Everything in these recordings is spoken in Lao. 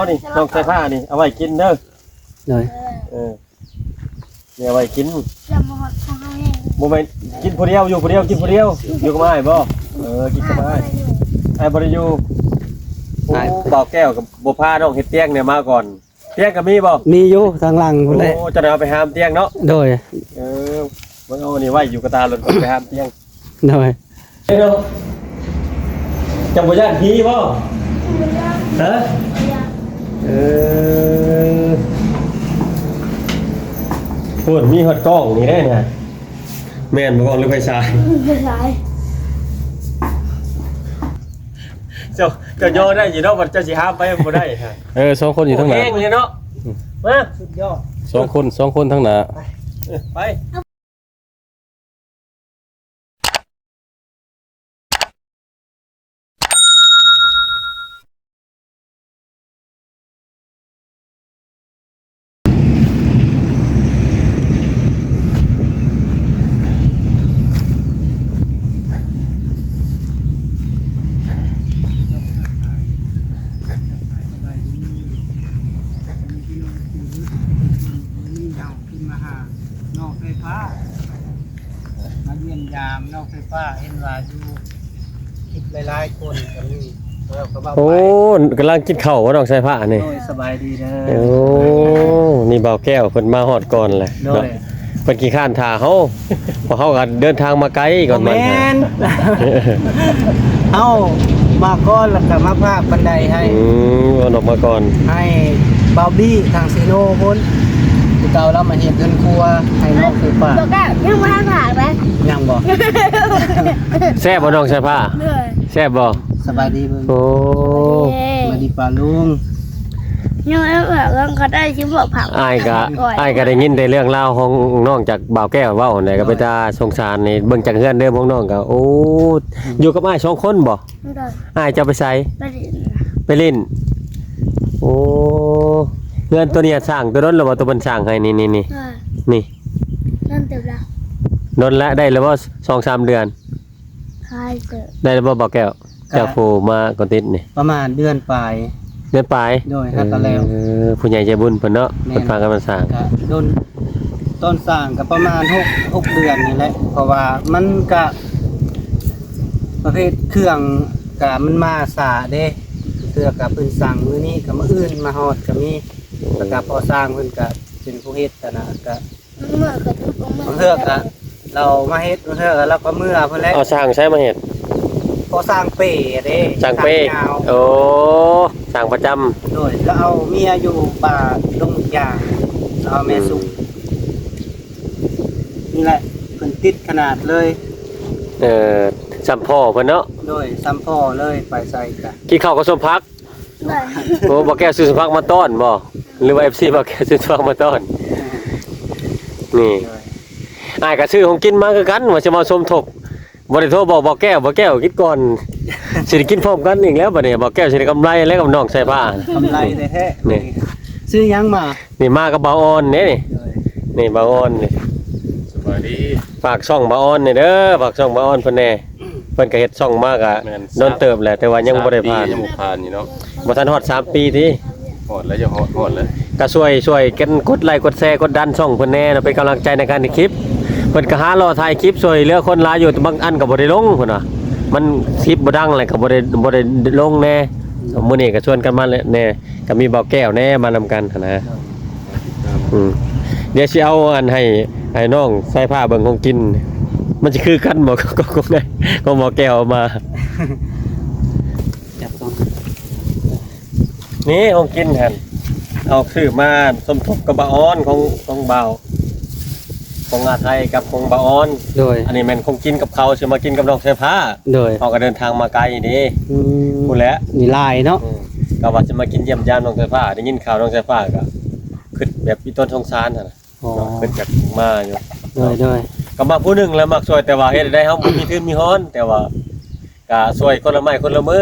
ເອົານີ້ ນ້ອງສາຍຟ້ານີ້ ເອົາໄວ້ກິນເດີ. ໂດຍ. ເອີ ນີ້ເອົາໄວ້ກິນ. ຈະບໍ່ຮອດຂອງເຮົາແຮງ. ບໍ່ແມ່ນກິນຜູ້ດຽວ ຢູ່ຜູ້ດຽວ ກິນຜູ້ດຽວ ຢູ່ກັບອ້າຍບໍ່? ເອີ ກິນກັບອ້າຍ. ອ້າຍບໍ່ໄດ້ຢູ່. ໂອ້ ບ່າວແກ້ວກໍບໍ່ພານ້ອງເຮັດຕຽງນີ້ມາກ່ອນ. ຕຽງກໍມີບໍ່? ມີຢູ່ທາງຫຼັງພຸ້ນແຫຼະ. ໂອ້ ຈະໄດ້ເອົາໄປຫາມຕຽງເນາະ. ໂດຍ. ເອີ ເບິ່ງເອົານີ້ໄວ້ຢູ່ກະຕາລົດ ໄປຫາມຕຽງ. ໂດຍ. ເອີ ເຈົ້າບໍ່ຢ້ານຜີບໍ່? ຮະ? ເອີ ພຸ້ນມີຮອດກ້ອງນີ້ເດ້ນະ. ແມ່ນບໍ່ກ້ອງ ຫຼືໄຟສາຍ? ໄຟສາຍ. ເຈົ້າ ເຈົ້າຍໍໄດ້ຢູ່ເນາະ ບັດເຈົ້າຊິຫາມໄປບໍ່ໄດ້. ເອີ ສອງຄົນຢູ່ທາງໜ້າ ໂອ້ ເກັ່ງເລີຍເນາະ. ມາ ສຸດຍອດ. ສອງຄົນ ສອງຄົນທາງໜ້າ. ເອີ ໄປ. ນ້ອງໄຟຟ້າ ມາຢ້ຽມຢາມນ້ອງໄຟຟ້າ ເຫັນວ່າຢູ່ຄລິບຫຼາຍໆຄົນກໍມີ ແລ້ວກໍເວົ້າໄປ. ໂອ້ ກຳລັງກິນເຂົ້າບໍ່ນ້ອງສາຍຟ້ານີ້? ໂດຍ ສະບາຍດີເດີ. ໂອ້ ນີ້ບ່າວແກ້ວເພິ່ນມາຮອດກ່ອນແຫຼະ. ໂດຍ. ເນາະ ເພິ່ນຂີ້ຄ້ານຖ້າເຮົາ ເພາະເຮົາກໍເດີນທາງມາໄກກ່ອນ. ບໍ່ແມ່ນ ເຮົາມາກ່ອນ ແລ້ວກໍມາພາກບັນໄດໃຫ້. ອືມ ເອົານອກມາກ່ອນ ໃຫ້ບ່າວບີທາງເຊໂນພຸ້ນ ຜູ້ເກົ່າລາວມາເຮັດເຮືອນຄົວໃຫ້ນ້ອງໄຟຟ້າ. ບໍ່ກະ ຍັງບໍ່ທັນພາກເລີຍ. ຍັງບໍ່? ແຊບບໍ່ນ້ອງສາຍຟ້າ? ໂດຍ. ແຊບບໍ່? ສະບາຍດີເບິ່ງ. ໂອ້ ສະບາຍດີປ້າລຸງ. ຍັງເອື້ອນເອື້ອນກໍໄດ້ຊິບຫົກພັນ. ອ້າຍກະ ອ້າຍກະໄດ້ຍິນແຕ່ເລື່ອງລາວຂອງນ້ອງຈາກບ່າວແກ້ວເວົ້າຫັ້ນແຫຼະ ກໍເປັນຕາສົງສານນີ້. ເບິ່ງຈາກເຮືອນເດີຂອງນ້ອງກະ ໂອ້ ຢູ່ກັບອ້າຍສອງຄົນບໍ່? ໂດຍ. ອ້າຍເຈົ້າໄປໃສ? ໄປຫຼິ້ນ. ໄປຫຼິ້ນ. ໂອ້ ເຮືອນໂຕນີ້ສ້າງແຕ່ດົນແລ້ວບໍ່? ໂຕເພິ່ນສ້າງໃຫ້ນີ້ ນີ້ ນີ້ ໂດຍ ນີ້ ດົນເຕີບແລ້ວ. ດົນແລ້ວ ໄດ້ແລ້ວບໍ່? ສອງສາມເດືອນ. ໄດ້ແລ້ວບໍ່ບ່າວແກ້ວ? ກະ ເຈົ້າຜູ້ມາກວດຕິດນີ້ ປະມານເດືອນປາຍ. ເດືອນປາຍ? ໂດຍ. ຫາກໍແລ້ວ. ເອີ ຜູ້ໃຫຍ່ໃຈບຸນເພິ່ນເນາະ. ແມ່ນ. ເພິ່ນພາກັນມາສ້າງ. ກະດົນ ຕອນສ້າງກະປະມານຫົກ ຫົກເດືອນນີ້ແຫຼະ ເພາະວ່າມັນກະປະເພດເຄື່ອງກະມັນມາຊ້າເດ້. ເທື່ອກະເພິ່ນສັ່ງມື້ນີ້ກະມື້ອື່ນມາຮອດກະມີ. ແລ້ວກະພໍ່ຊ່າງເພິ່ນກະເປັນຜູ້ເຮັດຫັ້ນນະ ກະ ບາງເທື່ອກະລາວມາເຮັດ ບາງເທື່ອກະລາວກໍເມືອພຸ້ນແຫຼະ. ເອົາຊ່າງໃສມາເຮັດ? ກໍຊ່າງເປ້ເດ້. ຊ່າງເປ້. ໂອ້ ຊ່າງປະຈຳ. ໂດຍ. ລາວເອົາເມຍຢູ່ບ້ານດົງຢາງ ລາວເອົາແມ່ສຸກ. ອືມ ນີ້ແຫຼະ ເພິ່ນຕິດຂະໜາດເລີຍ. ເອີ ຊ່ຳພໍ່ເພິ່ນເນາະ. ໂດຍ ຊ່ຳພໍ່ເລີຍ ໄປໃສກະ ກິນເຂົ້າກັບສົ້ມຜັກ. ໂດຍ. ໂອ້ ບ່າວແກ້ວຊື້ສົມຜັກມາຕ້ອນບໍ່? ຫຼືວ່າ ເອັຟຊີ ບ່າວແກ້ວຊື້ສົມຜັກມາຕ້ອນ? ນີ້ ໂດຍ ອ້າຍກໍຊື້ຂອງກິນມາຄືກັນ ວ່າຊິມາສົມທົບ. ບໍ່ໄດ້ໂທບອກບ່າວແກ້ວ ບ່າວແກ້ວກິນກ່ອນ ຊິໄດ້ກິນພ້ອມກັນອີກແລ້ວ. ບັດນີ້ບ່າວແກ້ວຊິໄດ້ກຳໄລແລ້ວກັບນ້ອງສາຍຟ້າ. ກຳໄລແທ້ໆ. ນີ້ ຊື້ຫຍັງມາ? ນີ້ມາກັບບ່າວອ່ອນເດ້ນີ້. ໂດຍ. ນີ້ບ່າວອ່ອນນີ້. ສະບາຍດີ. ຝາກຊ່ອງບ່າວອ່ອນແດ່ເດີ ຝາກຊ່ອງບ່າວອ່ອນເພິ່ນແດ່. ເພິ່ນກໍເຮັດຊ່ອງມາກະ ແມ່ນ ດົນເຕີບແຫຼະ ແຕ່ວ່າຍັງບໍ່ໄດ້ຜ່ານ. ສາມປີ ຍັງບໍ່ຜ່ານຢູ່ເນາະ. ບໍ່ທັນຮອດສາມປີຕິ? ຮອດແລ້ວ ຢາກຮອດ ຮອດແລ້ວ. ກະຊ່ວຍ ຊ່ວຍກັນກົດໄລກົດແຊ ກົດດັນຊ່ອງເພິ່ນແດ່ເນາະ ເປັນກຳລັງໃຈໃນການເຮັດຄລິບ. ເພິ່ນກໍຫາເລາະຖ່າຍຄລິບຊ່ວຍເຫຼືອຄົນຫຼາຍຢູ່ ແຕ່ບາງອັນກໍບໍ່ໄດ້ລົງ ເພິ່ນວ່າ ມັນຄລິບບໍ່ດັງ ແລ້ວກໍບໍ່ໄດ້ ບໍ່ໄດ້ລົງແດ່. ອືມ ມື້ນີ້ກໍຊວນກັນມາແຫຼະແດ່ ກໍມີບ່າວແກ້ວແດ່ມານຳກັນຫັ້ນນະ. ອືມ ດຽວຊິເອົາອັນໃຫ້ ໃຫ້ນ້ອງສາຍຟ້າເບິ່ງຂອງກິນ ມັນຊິຄືກັນບໍ່ ຂອງ ຂອງ ຂອງບ່າວແກ້ວເອົາມາ. ຈັບກ່ອນ. ນີ້ຂອງກິນຫັ້ນ ເຮົາຊື້ມາສົມທົບກັບບ່າວອ່ອນ ຂອງ ຂອງບ່າວ ຂອງອາໄທກັບຂອງບ່າວອ່ອນ. ໂດຍ. ອັນນີ້ແມ່ນຂອງກິນກັບເຂົ້າ ຊິມາກິນກັບນ້ອງສາຍຟ້າ. ໂດຍ. ເຮົາກໍເດີນທາງມາໄກເດ້. ອືມ ພຸ້ນແຫຼະ ນີ້ຫຼາຍເນາະ. ອືມ ກໍວ່າຊິມາກິນຢ້ຽມຢາມນ້ອງສາຍຟ້າ ໄດ້ຍິນຂ່າວນ້ອງສາຍຟ້າກໍຄິດແບບມີຕົ້ນສົງສານຫັ້ນນະ. ອໍ ເນາະ ເພິ່ນຢາກມາຢູ່. ໂດຍ ໂດຍ. ກໍມາຜູ້ໜຶ່ງແຫຼະມັກຊ່ວຍ ແຕ່ວ່າເຮັດໃດເຮົາບໍ່ມີທຶນມີຮອນ ແຕ່ວ່າກໍຊ່ວຍຄົນລະໄມ້ຄົນລະມື.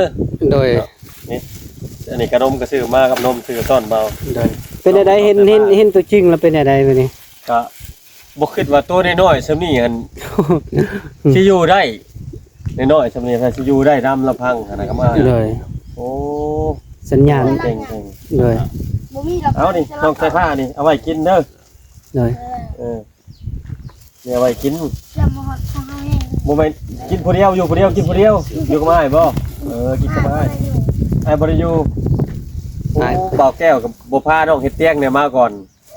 ໂດຍ. ເນາະ ນີ້ ອັນນີ້ຂະໜົມກໍຊື້ມາກັບນົມ ຊື້ຕ້ອນເບົາ. ໂດຍ. ເປັນແນວໃດ ເຫັນ ເຫັນ ເຫັນຕົວຈິງແລ້ວເປັນແນວໃດບັດນີ້? ກໍບໍ່ຄິດວ່າໂຕນ້ອຍໆສ່ຳນີ້ຫັ້ນ ຊິຢູ່ໄດ້ ນ້ອຍໆສ່ຳນີ້ຫັ້ນຊິຢູ່ໄດ້ຕາມລຳພັງຫັ້ນນະ ກໍມາ. ໂດຍ. ໂອ້ ສັນຍານ ເກັ່ງໆ ໂດຍ ບໍ່ມີດອກ ເອົານີ້ ນ້ອງສາຍຟ້ານີ້ ເອົາໄວ້ກິນເດີ ໂດຍ ເອີ ນີ້ເອົາໄວ້ກິນ ຈຳບໍ່ຮອດຂອງເຮົາແຮງ ບໍ່ແມ່ນກິນຜູ້ດຽວ ຢູ່ຜູ້ດຽວ ກິນຜູ້ດຽວ ຢູ່ກັບອ້າຍບໍ່? ເອີ ກິນກັບອ້າຍ ອ້າຍບໍ່ໄດ້ຢູ່ ອ້າຍບໍ່ໄດ້ຢູ່ ໂອ້ ບ່າວແກ້ວກໍບໍ່ພານ້ອງເຮັດຕຽງແດ່ ມາກ່ອນ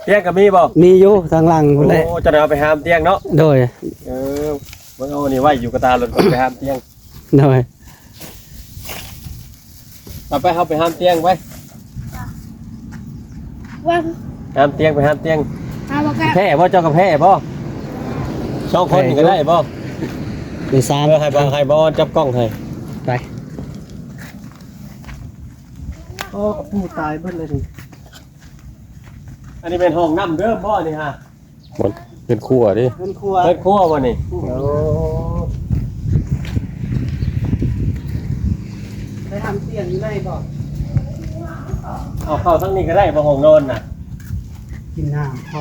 ຕຽງກໍມີບໍ່? ມີຢູ່ທາງຫຼັງພຸ້ນແຫຼະ ໂອ້ ຈະໄດ້ເອົາໄປຫາມຕຽງເນາະ ໂດຍ ເອີ ເບິ່ງເອົານີ້ໄວ້ຢູ່ກະຕາລົດ ໄປຫາມຕຽງ ໂດຍ ເອົາໄປ ເຮົາໄປຫາມຕຽງໄປ ຫາມຕຽງ ໄປຫາມຕຽງ ຫາບໍ່ກະ ແພ້ບໍ່? ເຈົ້າກໍແພ້ບໍ່? ສອງຄົນນີ້ກໍໄດ້ບໍ່? ເປັນສາມ ເອີ ໃຫ້ບ່າວ ໃຫ້ບ່າວຈັບກ້ອງໃຫ້ ໄປ ໂອ້ ກະປູຕາຍເບິດເລີຍນີ້ ອັນນີ້ແມ່ນຫ້ອງນ້ຳເດີບໍ່ນີ້ຮະ? ບໍ່ ເຮືອນຄົວເດ້ ເຮືອນຄົວ ເຮືອນຄົວບໍ່ນີ້? ໂອ້ ໄປຫາມຕຽງຢູ່ໃນບໍ່? ເອົາເຂົ້າທາງນີ້ກໍໄດ້ບໍ່ ຫ້ອງນອນນະ? ກິນນ້ຳ ໂອ້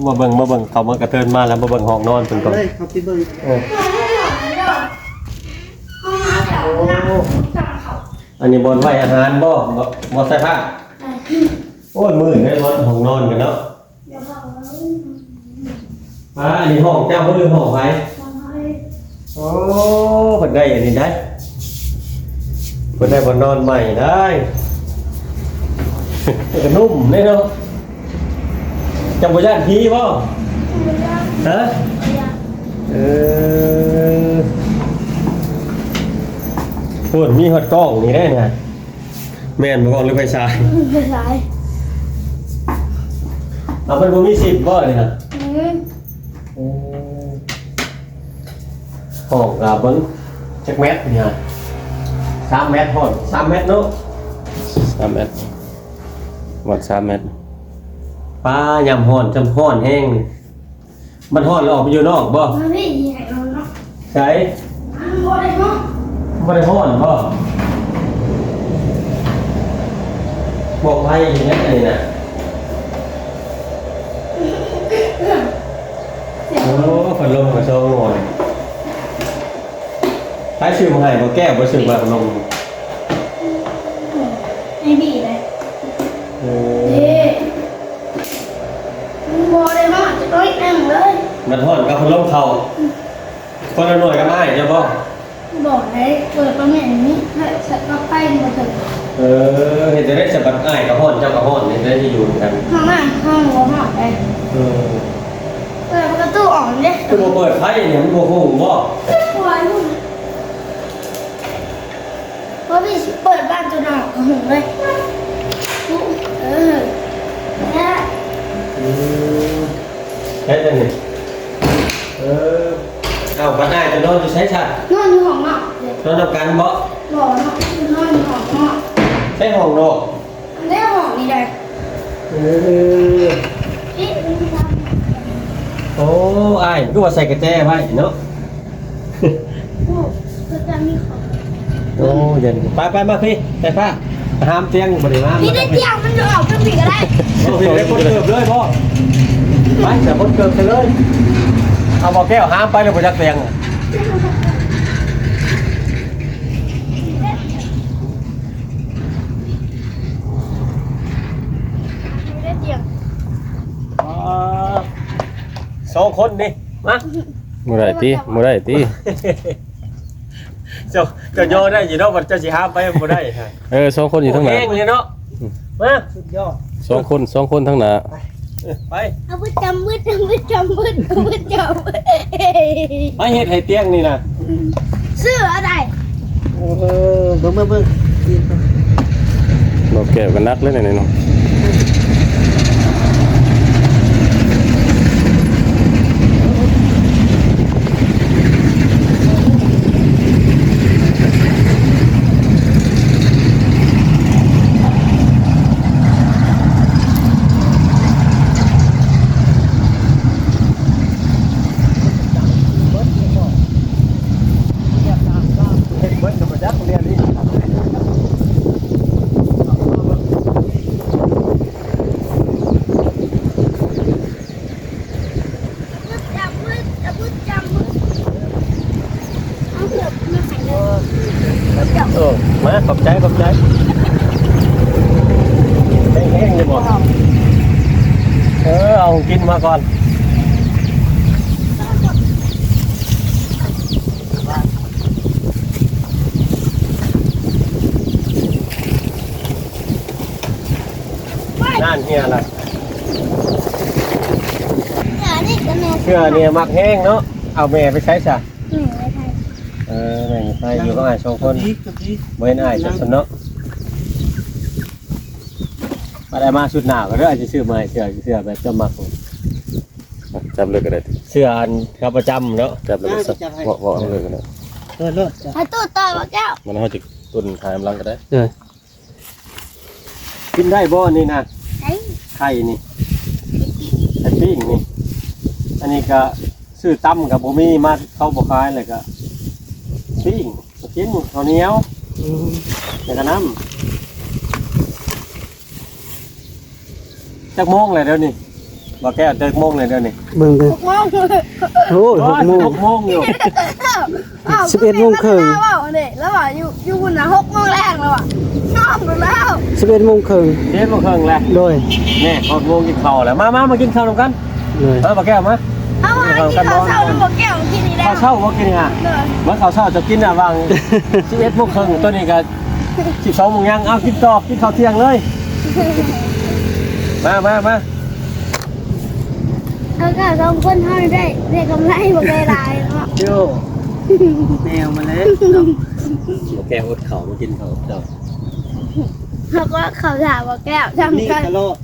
ມາເບິ່ງ ມາເບິ່ງ ເຂົ້າມາກະເທີນມາແລ້ວ ມາເບິ່ງຫ້ອງນອນເພິ່ນກ່ອນ ເລີຍ ເຂົ້າໄປເບິ່ງ ເອີ ໂອ້ ອັນນີ້ບ່ອນໄວ້ອາຫານບໍ່? ບໍ່ ບໍ່ໃສ່ຜ້າ ໂອ້ຍ ມືດເດ້ ບ່ອນຫ້ອງນອນກັນເນາະ ອ່າ ອັນນີ້ຫ້ອງເຈົ້າບໍ່ ຫຼືຫ້ອງໃຜ? ໂອ້ ເພິ່ນໄດ້ອັນນີ້ໄດ໋ ເພິ່ນໄດ້ບ່ອນນອນໃໝ່ໄດ໋ ເພິ່ນກໍນຸ້ມເດ້ເນາະ ເຈົ້າບໍ່ຢ້ານຜີບໍ່? ບໍ່ຢ້ານ ຮະ? ບໍ່ຢ້ານ ເອີ ໂອ້ ມີຮອດກ້ອງນີ້ໄດ໋ນະ. ແມ່ນບໍ່ ກ້ອງ ຫຼືໄຟສາຍ? ໄຟສາຍ ເອົາ ມັນບໍ່ມີສິບບໍ່ນີ້ນະ? ອືມ ໂອ້ ຫ້ອງກະເບິ່ງຈັກແມັດນີ້ນະ? ສາມແມັດ ຫ້ອງສາມແມັດເນາະ ສາມແມັດ ວັດສາມແມັດ ປ້າ ຍາມຮ້ອນ ຈຳຮ້ອນແຮງນີ້. ມັນຮ້ອນແລ້ວອອກໄປຢູ່ນອກບໍ່? ມັນມີທີ່ໃຫ້ນອນເນາະ ໃສ? ມັນບໍ່ໄດ້ນອນ ບໍ່ໄດ້ຮ້ອນບໍ່? ບໍ່ໄພເຮັດຫຍັງອັນນີ້ນະ? ໂອ້ ພັດລົມກໍສອງໜ່ວຍ ໃຜຊື້ມາໃຫ້? ບໍ່ແກ້ວບໍ່ຊື້ມາ ພັດລົມ ໄອ້ບີໄດ໋ ເອີ ເດ້. ມັນບໍ່ໄດ້ຮອດຈັກໜ້ອຍໜຶ່ງເລີຍ ມັນຮ້ອນກັບພັດລົມເຂົ້າ ອືມ ຄົນລະໜ່ວຍກັບອ້າຍເຈົ້າບໍ່? ບໍ່ໄດ້ ເປີດປະມານນີ້ ໃຫ້ໃສ່ປລັກໄຟບໍ່ເຖິງ ເອີ ເຮັດຈັ່ງໃດສະບັດ ອ້າຍກໍຮ້ອນ ເຈົ້າກໍຮ້ອນ ເຮັດຈັ່ງໃດຊິຢູ່ນຳກັນ? ຫ້ອງອ້າຍ ຫ້ອງບໍ່ຮອດໄດ໋ ເອີ ເປີດປະຕູອອກເດ້ ຄືບໍ່ເປີດໄຟນີ້ ມັນບໍ່ຮຸ່ງບໍ່? ບໍ່ຮຸ່ງ. ບໍ່ມີ ຊິເປີດບານຕົວນອກກໍຫຸງເລີຍ ເອີ ແລ້ວ ອືມ ເຮັດຫຍັງນີ້? ເອີ ເອົ້າ ບັດອ້າຍຈະນອນຢູ່ໃສຊະ? ນອນຢູ່ຫ້ອງນອກ ນອນນຳກັນບໍ່? ບໍ່ ນອນ ນອນຢູ່ຫ້ອງນອກ ໃສຫ້ອງນອກ? ໃນຫ້ອງນີ້ໄດ໋ ເອີ ໂອ້ ອ້າຍ ຄືວ່າໃສ່ກະແຈໄວ້ເນາະ ໂອ້ ເພິ່ນຈະມີຂອງ ໂອ້ ເຢັນ ໄປໆ ມາພີ້ ໄປພາ ຫາມຕຽງ ບໍ່ໄດ້ຫາມ ມີແຕ່ຕຽງ ມັນຈະອອກເປັນຜີກໍໄດ້ ໂອ້ ເປັນຄົນເກີບເລີຍບໍ່? ໄປ ແຕ່ຄົນເກີບໃສ່ເລີຍ ເອົາບໍ່ແກ້ວຫາມໄປແລ້ວບໍ່ຈັກຕຽງ ສອງຄົນນີ້ ມາ ບໍ່ໄດ້ຕິ ບໍ່ໄດ້ຕິ ເຈົ້າ ເຈົ້າຍໍໄດ້ຢູ່ເນາະ ບັດເຈົ້າຊິຫາມໄປບໍ່ໄດ້ ເອີ ສອງຄົນຢູ່ທາງໜ້າ ແຮງເລີຍເນາະ ມາ ສຸດຍອດ ສອງຄົນ ສອງຄົນທາງໜ້າ ໄປ ເອົາໄປຈຳ ໄປເຮັດໃຫ້ຕຽງນີ້ນະ ຊື້ອັນໃດ ເອີ ເບິ່ງ ເບິ່ງ ເບິ່ງ ບໍ່ແກ້ວກໍໜັກເລີຍນີ້ເນາະ. ເຮັດເບິດກໍບໍ່ຈັກ ເລື່ອງນີ້ ຕ້ອງກິນມາກ່ອນ. ນັ້ນເຫື່ອລະ ເສື້ອນີ້ກໍແມ່ ເສື້ອນີ້ມັກແຮງເນາະ. ເອົາແມ່ໄປໃສຊະ? ແມ່ໄປໄທ. ເອີ ແມ່ໄປໄທ ຢູ່ກັບອ້າຍສອງຄົນ. ບໍ່ເຫັນອ້າຍຈັກຄົນເນາະ. ບັດອ້າຍມາຊຸດໜ້າກໍເດີ ອ້າຍຊິຊື້ມາໃຫ້ ເສື້ອ ເສື້ອແບບເຈົ້າມັກ. ຈັບເລີຍກໍໄດ້ ເສື້ອອັນເຂົາປະຈຳເນາະ. ຈັບເລີຍກໍໄດ້ ເວົ້າ ເວົ້າເລີຍກໍໄດ້. ເອີ ໂລດ ໃຫ້ຕູ້ຕໍ່ບໍ່ແກ້ວ ມັນເຮົາຈະຕົ້ນຂາຍນຳຫຼັງກໍໄດ້. ເອີ ກິນໄດ້ບໍ່ນີ້ນະ? ໄດ້ ໄຂ່ນີ້ ໄຂ່ປີ້ງນີ້. ອັນນີ້ກະຊື້ຕຳກະບໍ່ມີ ມາເຂົາບໍ່ຂາຍ ແລ້ວກະປີ້ງ ກິນເຂົ້າໜຽວ. ອືມ ແລ້ວກະນ້ຳ. ຈັກໂມງແລ້ວດຽວນີ້? ບໍ່ແກ້ວ ຈັກໂມງແລ້ວດຽວນີ້? ເບິ່ງເດີ ຫົກໂມງ. ໂອ້ຍ ຫົກໂມງ ຫົກໂມງຢູ່. ອ້າວ ສິບເອັດໂມງເຄິ່ງ ລາວເວົ້າເດ້ ລາວວ່າຢູ່ ຢູ່ພຸ້ນນະ ຫົກໂມງແລງ ລາວວ່າ ນອນແລ້ວ. ສິບເອັດໂມງເຄິ່ງ ສິບເອັດໂມງເຄິ່ງແລ້ວ. ໂດຍ ແນ່ ຮອດໂມງກິນເຂົ້າແລ້ວ. ມາ ມາ ມາກິນເຂົ້ານຳກັນ. ໂດຍ ເອີ ບໍ່ແກ້ວມາ ເຮົາມາກິນເຂົ້າເຊົ້ານຳບໍ່ແກ້ວກິນນີ້ແຫຼະ. ເຂົ້າເຊົ້າບໍ່ກິນນີ້ຫາ? ໂດຍ ມາເຂົ້າເຊົ້າເຈົ້າກິນນະ ຫວ່າງສິບເອັດໂມງເຄິ່ງ ໂຕນີ້ກະ ສິບສອງໂມງຍັງ. ເອົາ ກິນຕໍ່ ກິນເຂົ້າທ່ຽງເລີຍ. ມາ ມາ ມາ ເຮົາກໍສອງຄົນເຮົາໄດ້ ໄດ້ກຳໄລບໍ່ໄດ້ຫຼາຍເນາະ. ໂອ້ ແນວມາແລ້ວເນາະ. ບໍ່ແກ້ວອົດເຂົ້າມາກິນເຂົ້າກັບເຈົ້າ. ເຮົາກໍເຂົ້າຖ້າບໍ່ແກ້ວ ມີຕະຫຼອດ.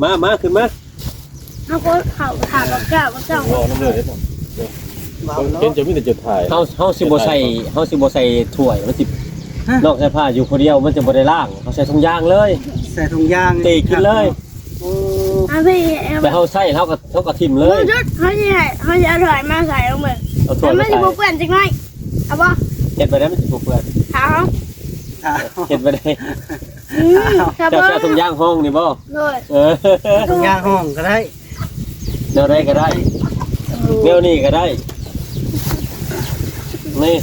ມາ ມາ ຂຶ້ນມາ. ເຮົາກໍເຂົ້າຖາມວ່າແກ້ວ ວ່າເຈົ້າ ເວົ້ານຳເລີຍເດ້. ເວົ້າເນາະ ເຫັນເຈົ້າມີແຕ່ເຈົ້າຖ່າຍ. ເຮົາ ເຮົາຊິບໍ່ໃສ່ ເຮົາຊິບໍ່ໃສ່ຖ້ວຍ ມັນຊິ ຮະ ນອກໃສ່ຜ້າຢູ່ຜູ້ດຽວ ມັນຈະບໍ່ໄດ້ລ້າງ. ເຮົາໃສ່ຖົງຢາງເລີຍ ໃສ່ຖົງຢາງ ຕີກິນເລີຍ. ໂອ້ ອ່ະ ພີ່ ແຕ່ເຮົາໃສ່ ເຮົາກໍ ເຮົາກໍຖິ້ມເລີຍ. ເຮົາຊິໃຫ້ ເຮົາຊິເອົາຖ້ວຍມາໃສ່ລົງເບິ່ງ ເອົາຖ້ວຍມາໃສ່ ມັນຊິບໍ່ເປື້ອນຈັກໜ້ອຍ ເອົາບໍ່? ເຮັດໄປໄດ້ ມັນຊິບໍ່ເປື້ອນ. ຖ້າເຮົາ ຖ້າເຮົາ ເຮັດໄປໄດ້. ອືມ ຖ້າເຈົ້າຊິເອົາຖົງຢາງຮອງນີ້ບໍ່? ໂດຍ ເອີ ຖົງຢາງຮອງກໍໄດ້ ແນວໃດກໍໄດ້ ເອີ ແນວນີ້ກໍໄດ້. ນີ້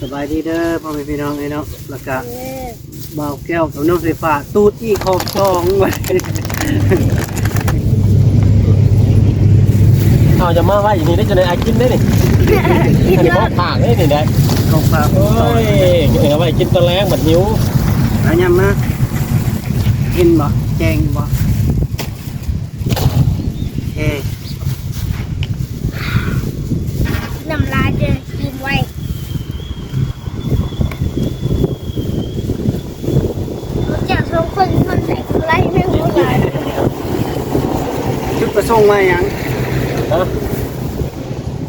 ສະບາຍດີເດີພໍ່ແມ່ພີ່ນ້ອງເອີຍເນາະ. ແລ້ວກະ ເອີ ບ່າວແກ້ວກັບນ້ອງໄຟຟ້າຕູດອີກຮອບສອງ. ເອົາ ຈະມາໄວ້ຢູ່ນີ້ໄດ້ ຈະໄດ້ອາກິນໄດ້ນີ້. ອັນນີ້ຂອງຝາກເດ້ນີ້ໄດ້ ຂອງຝາກ. ໂອ້ຍ ເອົາໄວ້ກິນຕອນແລງບັດຫິວ. ອາ ຫຍັບມາ ເຫັນບໍ່ ແຈ້ງຢູ່ບໍ່? ເອີ ນ້ຳລາຍເດີ ກິນໄວ. ເຈົ້າສອງຄົນມັນໄດ້ກຳໄລແມ່ນບໍ່ຫຼາຍ. ຈຸດປະສົງມາຫຍັງ? ຮະ?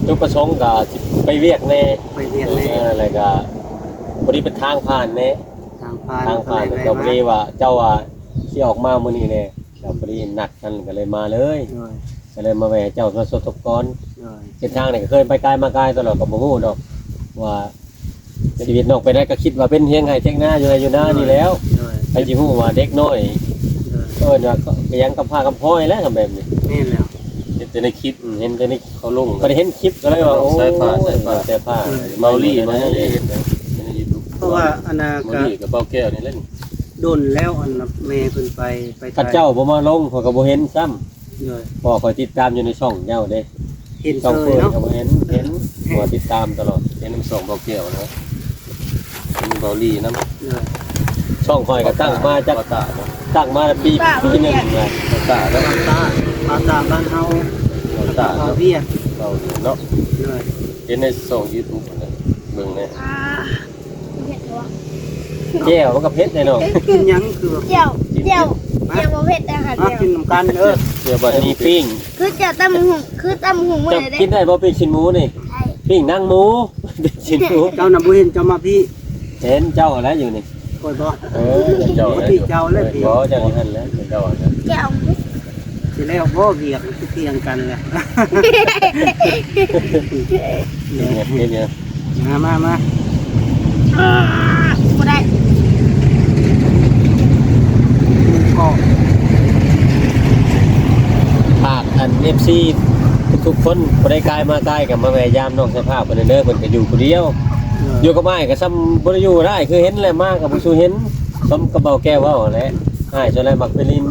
ຈຸດປະສົງກະຊິໄປວຽກແດ່ ໄປວຽກແດ່ ເອີ ແລ້ວກະພໍດີເປັນທາງຜ່ານແດ່ ທາງຜ່ານ ທາງຜ່ານ ແລ້ວກະພໍດີວ່າເຈົ້າວ່າຊິອອກມາມື້ນີ້ແດ່ ແລ້ວພໍດີນັດກັນກໍເລີຍມາເລີຍ. ໂດຍ ກໍເລີຍມາແວ່ເຈົ້າມາສົບທົບກ່ອນ. ໂດຍ ເສັ້ນທາງນີ້ກໍເຄີຍໄປກາຍມາກາຍຕະຫຼອດ ກໍບໍ່ຮູ້ດອກວ່າຊີວິດນ້ອງເປັນໃດ. ກໍຄິດວ່າເປັນຮຽງໄຮ່ຖຽງນາ ຢູ່ໄຮ່ຢູ່ນານີ້ແລ້ວ. ໂດຍ ໃຜຊິຮູ້ວ່າເດັກນ້ອຍ ໂດຍ ເອີ້ນວ່າກະຫຍັງກຳພ້າກຳພ້ອຍແຫຼະ ຄັນແບບນີ້. ແມ່ນແລ້ວ ເຫັນແຕ່ໃນຄລິບ ອືມ ເຫັນແຕ່ໃນ ເຂົາລົງ ກໍໄດ້ເຫັນຄລິບກໍເລີຍວ່າ ໂອ້ ສາຍຟ້າ ສາຍຟ້າ ເອີ ເມົາລີ້ມາເຮັດໃນຢູທູບ ເພາະວ່າອັນນ່າ ເມົາລີ້ກັບເບົາແກ້ວນີ້ແຫຼະ ດົນແລ້ວ ອັນນ່າ ແມ່ເພິ່ນໄປ ໄປ ຄັນເຈົ້າບໍ່ມາລົງ ຂ້ອຍກໍບໍ່ເຫັນຊ້ຳ. ໂດຍ ເພາະຂ້ອຍຕິດຕາມຢູ່ໃນຊ່ອງເຈົ້າເດ້ ເຫັນເຊີຍເນາະ ຊ່ອງເພິ່ນກໍບໍ່ເຫັນ ເຫັນ ເພາະວ່າຕິດຕາມຕະຫຼອດ ເຫັນນຳຊ່ອງເບົາແກ້ວນະ ມີເບົາລີ້ນຳ. ໂດຍ ຊ່ອງຂ້ອຍກໍຕັ້ງມາຈັກ ຕັ້ງມາປີ ປີໜຶ່ງແລ້ວ. ເບົາຕາເນາະ ເບົາຕາ ເບົາຕາບ້ານເຮົາ ເບົາຕາ ເບົາວຽກ ເບົາວຽກເນາະ. ໂດຍ ເຫັນໃນຊ່ອງຢູທູບຫັ້ນແຫຼະ ເບິ່ງແດ່. ອ່າ ເຜັດບໍ່? ແຈ່ວມັນກໍເຜັດແດ່ເນາະ. ກິນຫຍັງຄືແຈ່ວ ແຈ່ວ ແຈ່ວບໍ່ເຜັດນະຄະ. ມາກິນນຳກັນເດີ ແຈ່ວບາດນີ້ປີ້ງ ຄືແຈ່ວຕຳບັກຫຸ່ງ ຄືຕຳບັກຫຸ່ງມື້ໃດເດ້. ກິນໄດ້ບໍ່ປີ້ງຊີ້ນໝູນີ້? ໄດ້ ປີ້ງໜັງໝູ ປີ້ງຊີ້ນໝູ. ເຈົ້ານະບໍ່ເຫັນ ເຈົ້າມາພີ້. ເຫັນເຈົ້າຫັ້ນແຫຼະຢູ່ນີ້. ຂ້ອຍບໍ່? ເອີ ເຈົ້າແຫຼະ ເຈົ້າແຫຼະ ບໍ່ ເຈົ້າຫັ້ນແຫຼະ ເຈົ້າຫັ້ນແຫຼະ. ແຈ່ວ ຊິແລ້ວບໍ່ວຽກ ຄືທ່ຽງກັນແຫຼະ. ເຮັດຫຍັງ ເຮັດຫຍັງ? ມາ ມາ ມາ ບໍ່ໄດ້ ຝາກອັນ ເອັຟຊີ ທຸກໆຄົນ ຜູ້ໃດກາຍມາກາຍກໍມາແວ່ຢາມນ້ອງສາຍຟ້າເພິ່ນເດີ ເພິ່ນກໍຢູ່ຜູ້ດຽວ. ຢູ່ກັບອ້າຍກໍຊ່ຳບໍ່ໄດ້ຢູ່ໄດ້ ຄືເຫັນແຫຼະ ມາກໍບໍ່ສູ່ເຫັນ ຊ່ຳກັບເບົາແກ້ວເວົ້າຫັ້ນແຫຼະ ອ້າຍສ່ວນຫຼາຍມັກໄປຫຼິ້ນ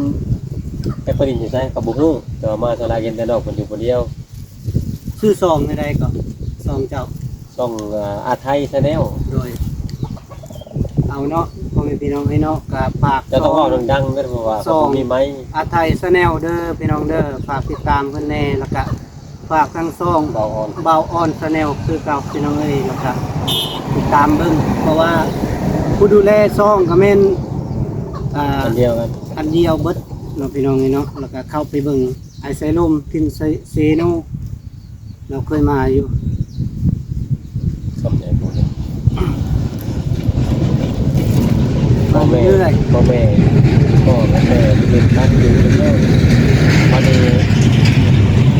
ຈັກໄປຫຼິ້ນຢູ່ໃສກໍບໍ່ຮູ້ ແຕ່ວ່າມາສ່ວນຫຼາຍເຫັນແຕ່ນ້ອງເພິ່ນຢູ່ຜູ້ດຽວ. ຊື່ຊ່ອງແນວໃດກໍ ຊ່ອງເຈົ້າ? ຊ່ອງ ອາ ອາໄທ Channel ໂດຍ ເອົາເນາະ ພໍ່ແມ່ພີ່ນ້ອງເອີຍເນາະ ກໍຝາກ ເຈົ້າຕ້ອງເວົ້າດັງໆເດີ ເພາະວ່າເຂົາບໍ່ມີໄມ. ອາໄທ Channel ເດີພີ່ນ້ອງເດີ ຝາກຕິດຕາມເພິ່ນແດ່ ແລ້ວກະ ຝາກທັງຊ່ອງ ບ່າວອອນ ບ່າວອອນ Channel ຄືເກົ່າພີ່ນ້ອງເອີຍ ແລ້ວກະຕິດຕາມເບິ່ງ ເພາະວ່າຜູ້ດູແລຊ່ອງກໍແມ່ນ ອ່າ ອັນດຽວກັນ ອັນດຽວເບິດເນາະພີ່ນ້ອງເອີຍເນາະ ແລ້ວກະເຂົ້າໄປເບິ່ງ ອ້າຍໄຊລົມ ຖິ່ນເຊໂນ ລາວເຄີຍມາຢູ່ ຊ່ຳໃດບໍ່ຮູ້ ມາເລື້ອຍໆ ພໍ່ແມ່ ພໍ່ແມ່ ພໍ່ແມ່ ເປັນພັນຢູ່ເດີ ບັດນີ້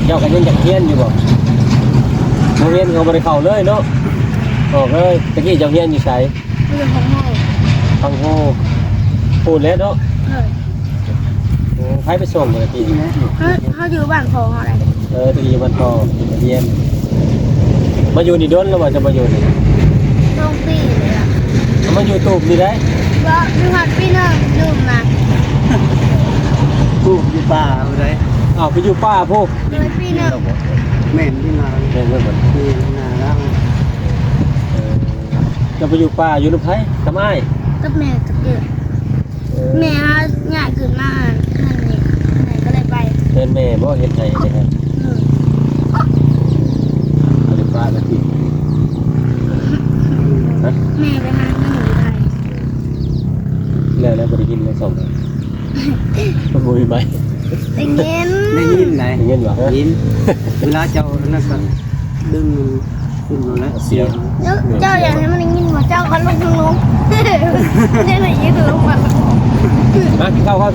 ເຈົ້າກໍຍັງຢາກຮຽນຢູ່ບໍ່? ໂຮງຮຽນກໍບໍ່ໄດ້ເຂົ້າເລີຍເນາະ ອອກເລີຍ. ຕະກີ້ເຈົ້າຮຽນຢູ່ໃສ? ຢູ່ຝັ່ງໂຮ ຝັ່ງໂຮ ພຸ້ນແຫຼະເນາະ. ເອີ ໂອ້ ໃຜໄປສົ່ງເມື່ອກີ້? ເຮົາ ເຮົາຢູ່ບ້ານພໍ່ເຮົາໄດ໋. ເອີ ຕະກີ້ຢູ່ບ້ານພໍ່ ໄປຮຽນ. ມາຢູ່ນີ້ດົນແລ້ວບໍ່? ຈະມາຢູ່ນີ້ ສອງປີແລ້ວ. ມາຢູ່ຕູບນີ້ໄດ໋? ບໍ່ ຢູ່ຮອດປີໜຶ່ງລືມມາ. ປູບຢູ່ປ່າຜູ້ໃດ? ອ້າວ ໄປຢູ່ປ່າພຸ້ນ. ໂດຍ ປີໜຶ່ງ. ແມ່ນຢູ່ນາ ແມ່ນເບິດ ແມ່ນນາລາວ. ເອີ ເຈົ້າໄປຢູ່ປ່າຢູ່ນຳໃຜ? ກັບອ້າຍ? ກັບແມ່ກັບເອື້ອຍ. ເອີ ແມ່ຫາຍ້າຍຂຶ້ນມາເຮືອນນີ້ ແມ່ກໍເລີຍໄປ. ເຮືອນແມ່ບໍ່? ເຮັດໄຮ່ເຮັດນາ. ເອີ ບໍ່ໄດ້ປະກັນຕິ? ຮະ? ແມ່ໄປຫາເງິນຢູ່ໄທ. ແລ້ວ ແລ້ວບໍ່ໄດ້ຍິນເລີຍ ສອງຄົນ ບໍ່ມີໄມ. ໄດ້ຍິນ ໄດ້ຍິນໄດ໋. ໄດ້ຍິນບໍ່? ໄດ້ຍິນ. ເວລາເຈົ້ານັ້ນກໍດຶງຂຶ້ນມາແລ້ວ ສຽງ. ເຈົ້າ ເຈົ້າຢາກໃຫ້ມັນໄດ້ຍິນບໍ່? ເຈົ້າກໍລົງ ລົງ ໄດ້ຍິນລົງມາ. ມາກິນເຂົ້າກ່ອນ.